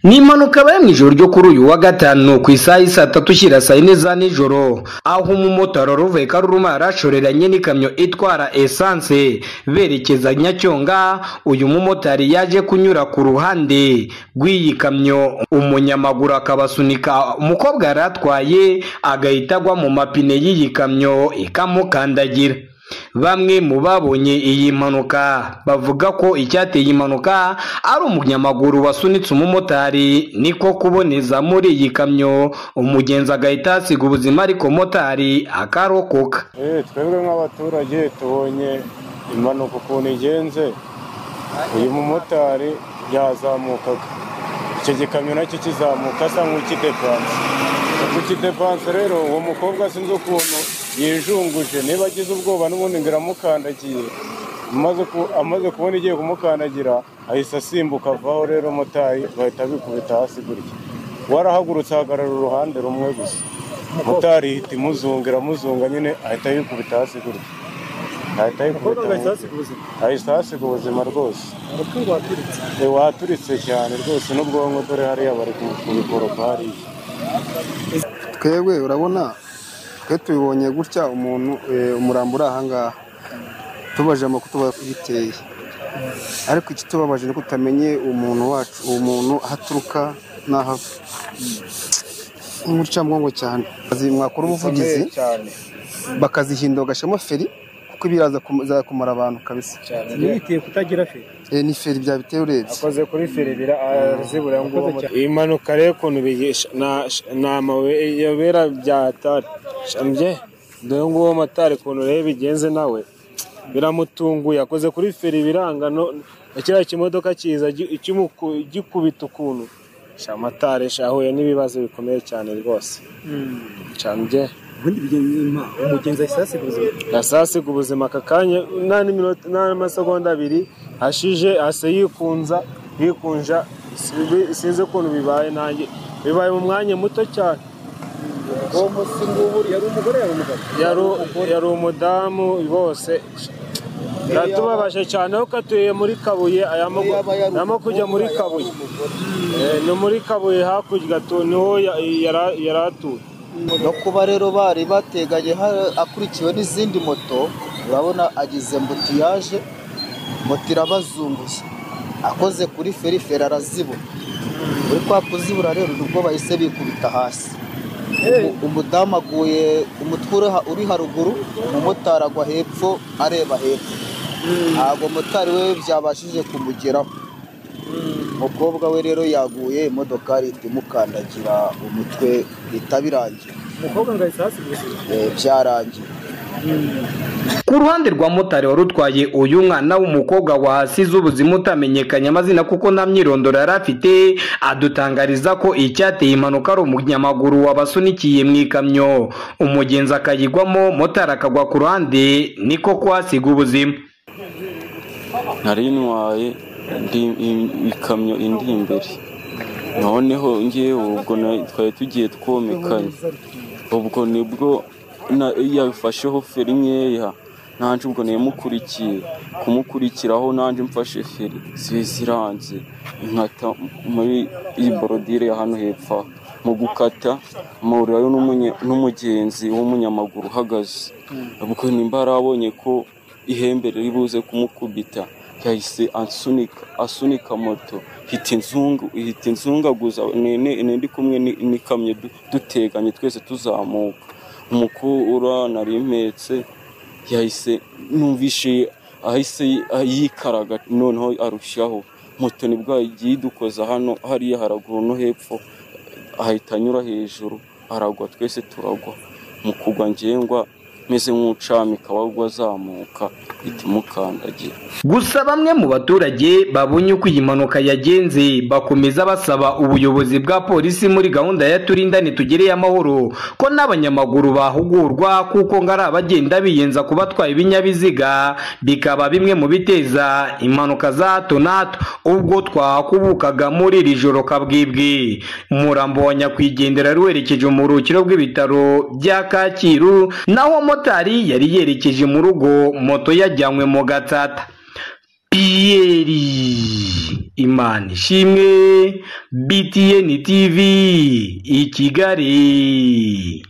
Ni impanuka yabaye mu ijoro ryo kuri uyu wa gatanu ku isaha y'i 3 ushyira saa 4 za nijoro, aho umumotari wari uvuye Karuruma yarashoreranye n'ikamyo itwara esanse berekeza Nyacyonga. Uyu mumotari yaje kunyura ku ruhande rw'iyi kamyo, umunyamaguru akabasunika umukobwa yari atwaye, agahita agwa mu mapine y'iyi kamyo ikamukandagira. Bamwe mu babonye iyi mpanuka bavuga ko icyateye impanuka ari umunyamaguru wasunitse umumotari, niko kuboneza muri iyi kamyo umugenzi agahita asiga ubuzima, ariko motari akarokoka. Twebwe nk'abaturage tubonye impanuka ukuntu igenze. Uyu mumotari yazamukaga, icyo gikamyo nacyo kizamuka asa nk'ukidepanse. Kukidepanse rero uwo mukobwa sinzi ukuntu yijunguje, niba agize ubwoba n'ubundi ngo iramukandagiye. Amaze kubona igiye kumukandagira ahise asimbuka avaho, rero motari bahita bikubita hasi gutya. Warahagurutse ahagarara uruhande rumwe gusa, motari ihita imuzunga, iramuzunga nyine ahita yikubita hasi gutya, ahita yikubita ahise ahasiga ubuzima rwose. Waturitse cyane rwose n'ubwonko, dore hariya bari kubikoropa hariya. Twebwe urabona twe tubibonye gutya, umuntu umurambo uri ahangaha, tubaje amakuru tuba biteye, ariko ikitubabaje ni tutamenye umuntu wacu, uwo muntu aho aturuka n'aho ava. Nk'urucamugongo cyane mwakora ubuvugizi bakazihindura bagashyiramo feri, kuko ibiraza kumara abantu kabisa. Ntibiteye kutagira feri. Ni feri byabiteye urebye. Akoze kuri feri birazibura ngo iyi mpanuka rero ukuntu bigisha ni amabuye yabera byatari shambye. Dore nguwo motari ukuntu rero bigenze nawe biramutunguye, akoze kuri feri biranga, no kiriya kimodoka kiza gikubita ukuntu shamatari ahuye n'ibibazo bikomeye cyane rwose shambye. Ubundi umugenzi ahise asiga ubuzima. Yasasiga ubuzima aka kanya, nta n'iminota nta n'amasegonda abiri ashije ase yikunza yikunja, sinzi ukuntu bibaye, nanjye bibaye mu mwanya muto cyane. Uwo munsi ngubu yari umugore, yari umugabo? Yari umudamu bose. Biratubabaje cyane kuko atuye muri Kabuye, ayamo kujya muri Kabuye. Ni muri Kabuye hakurya niho yari atuye. No kuba rero bari bateganye akurikiwe n'izindi moto, urabona agize embouteillage, moto irabazunguza, akoze kuri feri, feri arazibura. Muri kwa kuzibura rero nibwo bahise bikubita hasi. Umudamu aguye umutwe uri haruguru, umumotari agwa hepfo areba hepfo. Ntabwo motari we byabashije kumugeraho. Umukobwa we rero yaguye, imodokari ihita imukandagira umutwe, bihita birangira. Umukobwa ngo ahise ahasiga ubuzima. Byarangiye. Ku ruhande rwa motari wari utwaye uyu mwana w'umukobwa wahasize ubuzima utamenyekanye amazina kuko nta myirondoro yari afite, adutangariza ko icyateye impanuka ari umunyamaguru wabasunikiye mu ikamyo, umugenzi akayigwamo, motari akagwa ku ruhande, niko kuhasiga ubuzima. Nari ntwaye ikamyo indi imbere, noneho ngewe ubwo twari tugiye twomekanye, ubwo nibwo yafasheho feri nkeya, nanjye ubwo namukurikiye kumukurikiraho, nanjye mfashe feri zibe ziranze, nkata muri iyi bordure ya hano hepfo. Mu gukata mpurirayo n'umugenzi w'umunyamaguru uhagaze. Ubwo nimba yarabonye ko ihembe riri buze kumukubita, yahise ansunika, asunika moto ihita inzungu, ihita inzungaguza. Ndi kumwe n'ikamyo duteganye twese tuzamuka. Umukura nari mpetse yahise numvishe ahise yikaraga, noneho arushaho moto, nibwo yagiye idukoza hano hariya haraguru no hepfo, ahita anyura hejuru aragwa, twese turagwa. Mu kugwa ngengwa meze nk'ucamika wagwa azamuka, ihita imukandagira. Gusa bamwe mu baturage babonye uko iyi mpanuka yagenze bakomeza basaba ubuyobozi bwa polisi muri gahunda ya Turindane Tugereye Amahoro ko n'abanyamaguru bahugurwa, kuko ngo ari abagenda biyenza ku batwaye ibinyabiziga, bikaba bimwe mu biteza impanuka za hato na hato. Ubwo twakubukaga muri iri joro kabwibwi, umurambo wa nyakwigendera wari werekeje mu buruhukiro bw'ibitaro bya Kacyiru, naho motari yari yerekeje mu rugo, moto yajyanywe mu Gatsata. Pierre Imanishimwe, BTN TV i Kigali.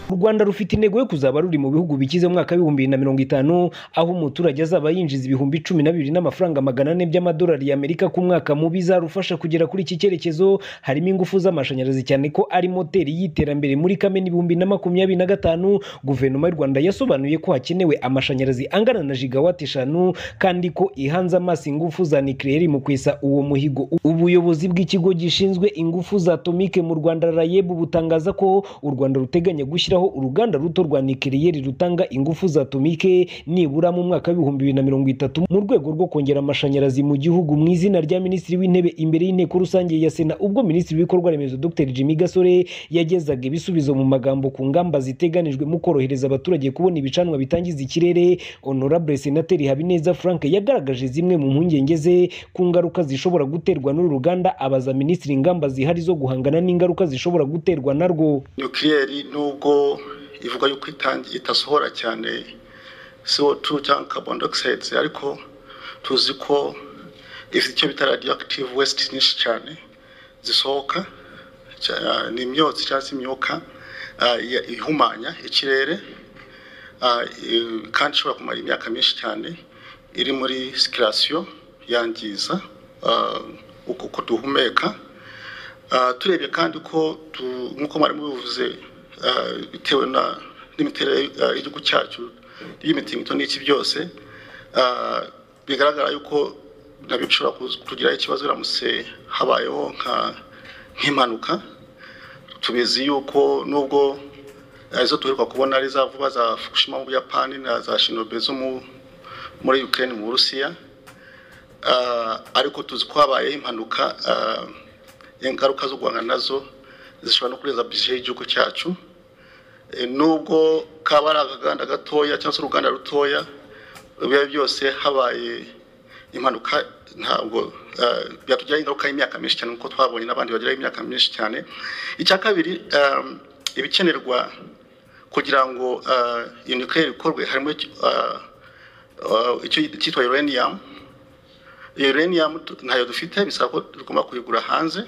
U Rwanda rufite intego yo kuzaba ruri mu bihugu bikize mu mwaka w'2050, aho umuturage azaba yinjiza 12,400 by'amadolari y'Amerika ku mwaka. Mu bizarufasha kugera kuri iki cyerekezo harimo ingufu z'amashanyarazi, cyane ko ari moteri y'iterambere. Muri Kamena 2025, guverinoma y'u Rwanda yasobanuye ko hakenewe amashanyarazi angana na gigawati 5, kandi ko ihanze amaso ingufu za nucleaire mu kwesa uwo muhigo. Ubuyobozi bw'ikigo gishinzwe ingufu za atomike mu Rwanda RAEB butangaza ko u Rwanda ruteganya gushyiraho uruganda ruto rwa nucleaire rutanga ingufu za atomike nibura mu mwaka w'2030 mu rwego rwo kongera amashanyarazi mu gihugu. Mu izina rya Minisitiri w'Intebe imbere y'Inteko Rusange ya Sena, ubwo Minisitiri w'Ibikorwa Remezo Dr Jimmy Gasore yagezaga ibisubizo mu magambo ku ngamba ziteganijwe mu korohereza abaturage kubona ibicanwa bitangiza ikirere, Honorable Senateri Habineza Frank yagaragaje zimwe mu mpungenge ze ku ngaruka zishobora guterwa n'uru ruganda, abaza Minisitiri ingamba zihari zo guhangana n'ingaruka zishobora guterwa narwo. Nucleaire nubwo ivuga yuko itasohora cyane CO2 cyangwa carbon dioxide, ariko tuzi ko ifite icyo bita radioactive waste nyinshi cyane zisohoka, ni imyotsi cyangwa se imyuka ihumanya ikirere, kandi ishobora kumara imyaka myinshi cyane iri muri circulation yangiza uko duhumeka. Turebye kandi ko nk'uko mwari mubivuze, bitewe n'imiterere y'igihugu cyacu y'imitingito n'iki byose, bigaragara yuko nabyo bishobora kutugiraho ikibazo biramutse habayeho nk'impanuka. Tubizi yuko nubwo izo duheruka kubona ari za vuba za Fukushima mu Buyapani na za Chernobyl zo muri Ukraine mu Burusiya, ariko tuzi ko habayeho impanuka, ingaruka zo guhangana nazo zishobora no kurenza budget y'igihugu cyacu. Nubwo kaba ari akaganda gatoya cyangwa se uruganda rutoya, biba byose habaye impanuka ntabwo byatugiraho ingaruka y'imyaka myinshi cyane, nkuko twabonye n'abandi bagiraho imyaka myinshi cyane. Icya kabiri, ibikenerwa kugira ngo iyo nucleaire ikorwe harimo icyo cyitwa uranium. Iyo uranium ntayo dufite, bisaba ko tugomba kuyigura hanze.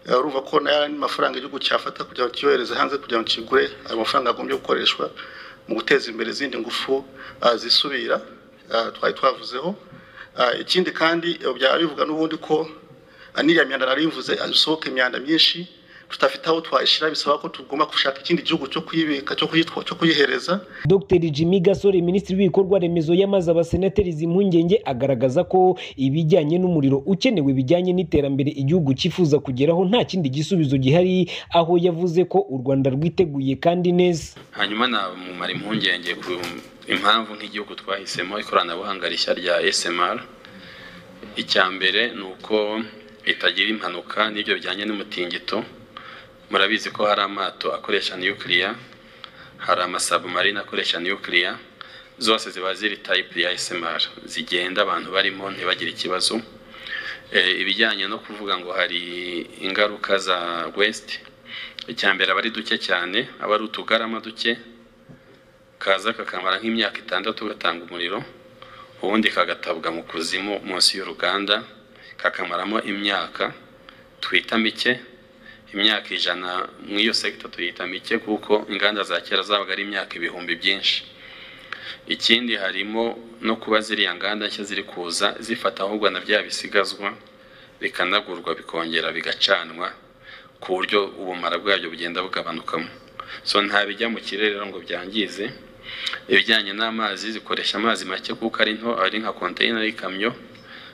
Urumva ko nayo ari amafaranga igihugu cyafata kugira ngo kiyohereze hanze kugira ngo kigure. Ayo mafaranga agombye gukoreshwa mu guteza imbere izindi ngufu zisubira twari twavuzeho. Ikindi kandi byaba bivuga n'ubundi ko n'iriya myanda nari mvuze, isohoka imyanda myinshi tudafite aho twayishyira, bisaba ko tugomba gushaka ikindi gihugu cyo kuyibika, cyo kuyitwa, cyo kuyihereza. Dr Jimmy Gasore, Minisitiri w'Ibikorwa Remezo, yamaze abasenateri izi mpungenge, agaragaza ko ibijyanye n'umuriro ukenewe bijyanye n'iterambere igihugu cyifuza kugeraho nta kindi gisubizo gihari, aho yavuze ko u Rwanda rwiteguye kandi neza. Hanyuma namumara impungenge ku impamvu nk'igihugu twahisemo ikoranabuhanga rishya rya SMR. Icya mbere ni uko itagira impanuka n'ibyo bijyanye n'umutingito. Murabizi ko hari amato akoresha nuclear, hari amasubmarine akoresha nuclear, zose ziba ziri type ya SMR, zigenda abantu barimo ntibagire ikibazo. Ibijyanye no kuvuga ngo hari ingaruka za waste, icya mbere aba ari duke cyane, aba ari utugarama duke kaza kakamara nk'imyaka 6 gatanga umuriro, ubundi kagatabwa mu kuzimu munsi y'uruganda kakamaramo imyaka twita mike, imyaka 100. Mu iyo sector tuyita mike kuko inganda za kera zabaga ari imyaka ibihumbi byinshi. Ikindi harimo no kuba ziriya nganda nshya ziri kuza zifata ahubwo na bya bisigazwa bikanagurwa, bikongera bigacanwa, ku buryo ubumara bwabyo bugenda bugabanukamo. So nta bijya mu kirere rero ngo byangize. Ibijyanye n'amazi, zikoresha amazi make kuko ari nto, ari nka container y'ikamyo.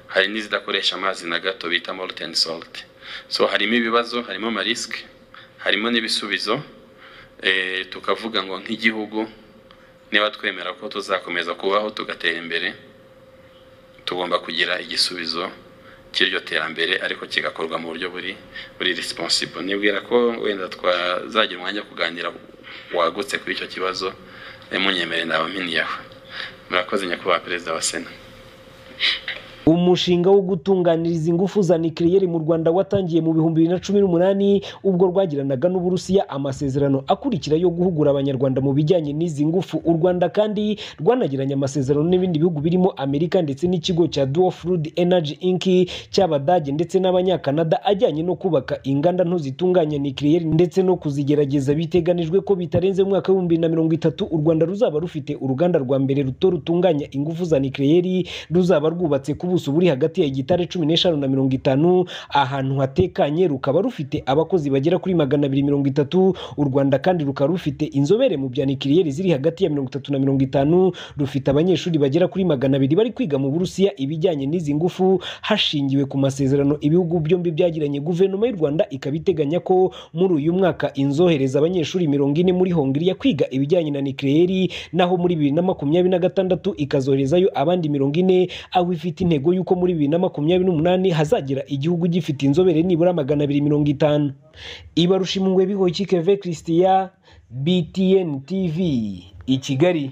Hari n'izidakoresha amazi na gato bita molten salt. So harimo ibibazo, harimo amarisques, harimo n'ibisubizo. Tukavuga ngo nk'igihugu niba twemera ko tuzakomeza kubaho tugatera imbere, tugomba kugira igisubizo cy'iryo terambere, ariko kigakorwa mu buryo buri responsible. Nibwira ko wenda twazagira umwanya wo kuganira wagutse kuri icyo kibazo. Munyemere naba mpiniyeho. Murakoze, nyakubahwa Perezida wa Sena. Umushinga wo gutunganiriza ingufu za nikiriyeri mu Rwanda watangiye mu 2018 ubwo rwagiranaga n'Uburusiya amasezerano akurikira yo guhugura Abanyarwanda mu bijyanye n'izi ngufu. U Rwanda kandi rwanagiranye amasezerano n'ibindi bihugu birimo Amerika ndetse n'ikigo cya Dual Fluid Energy Inc cy'Abadage ndetse n'Abanyakanada ajyanye no kubaka inganda nto zitunganya nikiriyeri ndetse no kuzigerageza. Biteganijwe ko bitarenze mu mwaka wa 2030 u Rwanda ruzaba rufite uruganda rwa mbere ruto rutunganya ingufu za nikiriyeri, ruzaba rwubatse ku buso buri hagati ya hegitari 15 na 50 ahantu hatekanye, rukaba rufite abakozi bagera kuri 230. U Rwanda kandi rukaba rufite inzobere mu bya nikiriyeri ziri hagati ya 30 na 50, rufite abanyeshuri bagera kuri 200 bari kwiga mu Burusiya ibijyanye n'izi ngufu hashingiwe ku masezerano ibihugu byombi byagiranye. Guverinoma y'u Rwanda ikaba iteganya ko muri uyu mwaka inzohereza abanyeshuri 40 muri Hongiriya kwiga ibijyanye na nikiriyeri, naho muri 2026 ikazoherezayo abandi 40, aho ifite intego y'uko muri 2028 hazagira igihugu gifite inzobere nibura 250. Ibarushimwe Bihoyiki Keve Christian, BTN TV i Kigali.